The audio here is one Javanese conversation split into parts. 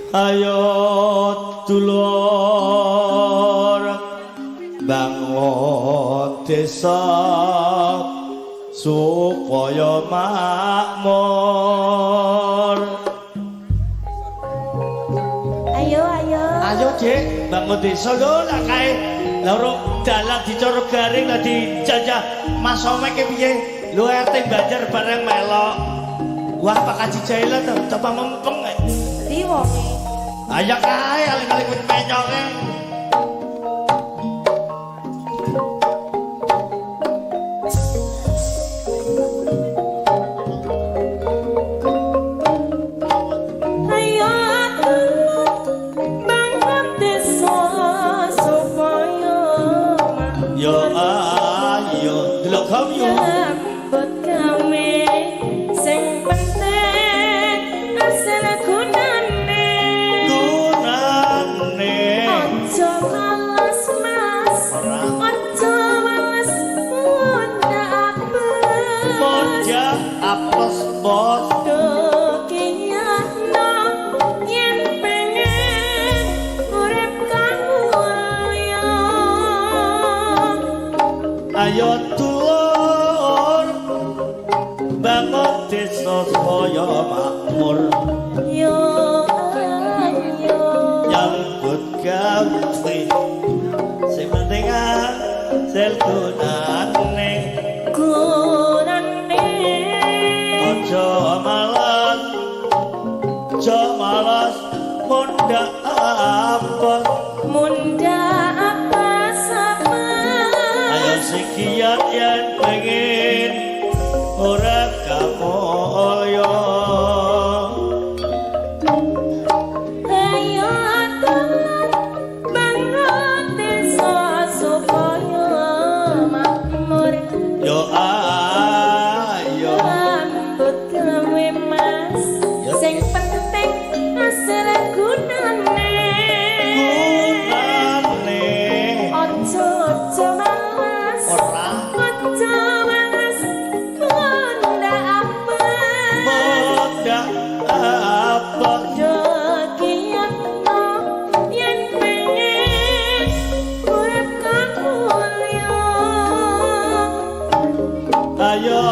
Ayo dulur bangun desa supaya makmur. Ayo ayo. Ayo Dik, bangun desa lho lah kae. Lah ora dalan dicara garing lah dijajah Mas Omek ki piye? Lho RT Banjar bareng melok. Wah Pak Haji Jailan to, coba mempeng. Ndi wonge? Ayo kae aling-aling wit penyonge. Ayo bangun desa supaya makmur. Yo ayo delok kamu. Nyambut gawe sing penting asil gunane. Gunane. Aja males Mas. Ora. Aja males munda apes. Moja apes bos. Kiyatno yen pengen urip kang mulya. Ayo dulur bangun desa supaya makmur. Yo ayo. Nyambut gawe sing penting asil gunane. Gunane. Aja malas, aja malas munda apes. Munda apes apes. Ayo sing kiat yen pengen ora kamulya. Ayo dulur bangun desa supaya makmur. Yo ayo. Nyambut gawe Mas. Ya. Sing penting asil gunane. Gunane. Aja aja males. Ora. Aja males munda apes. Munda apes. Do kiyatno yen pengen urip kang mulya. Ayo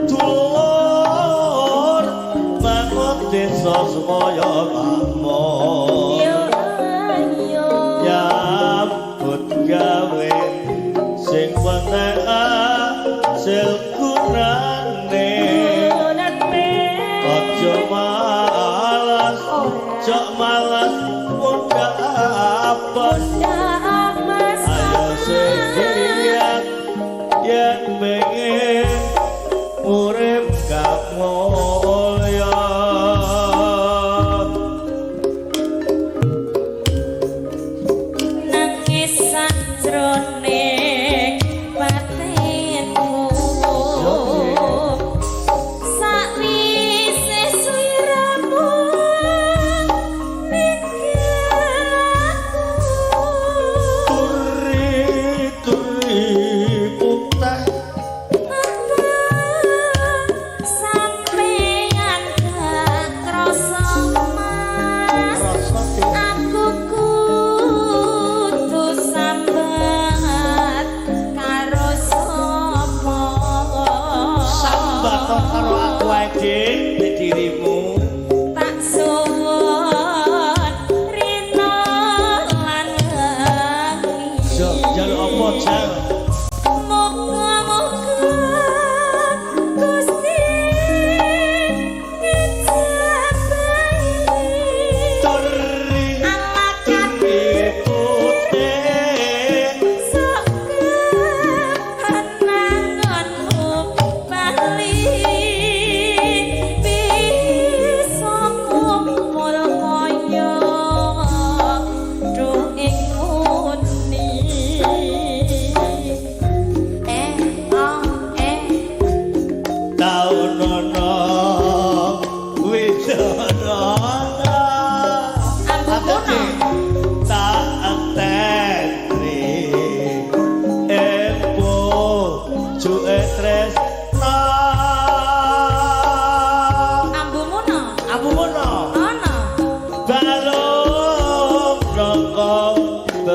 dulur bangun desa supaya makmur. Yo ayo. Nyambut gawe sing penting asil gunane. Gunane. Aja malas, Ora. aja malas munda apes. Munda apes. Ayo sing giat yen pengen urip kamulya. Nangis sajroning batinku. Sakwise sliramu ninggalku.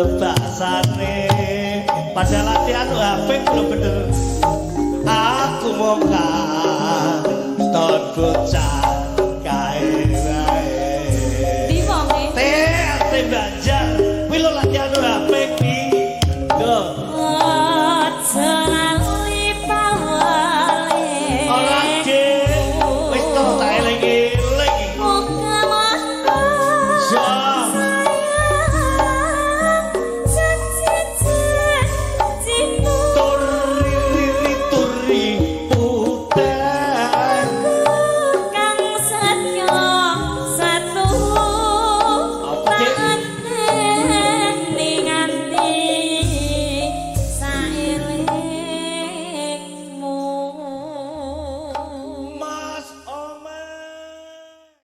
Bebasane. Padahal latihan HP belum bener. Aku mau katon bocah.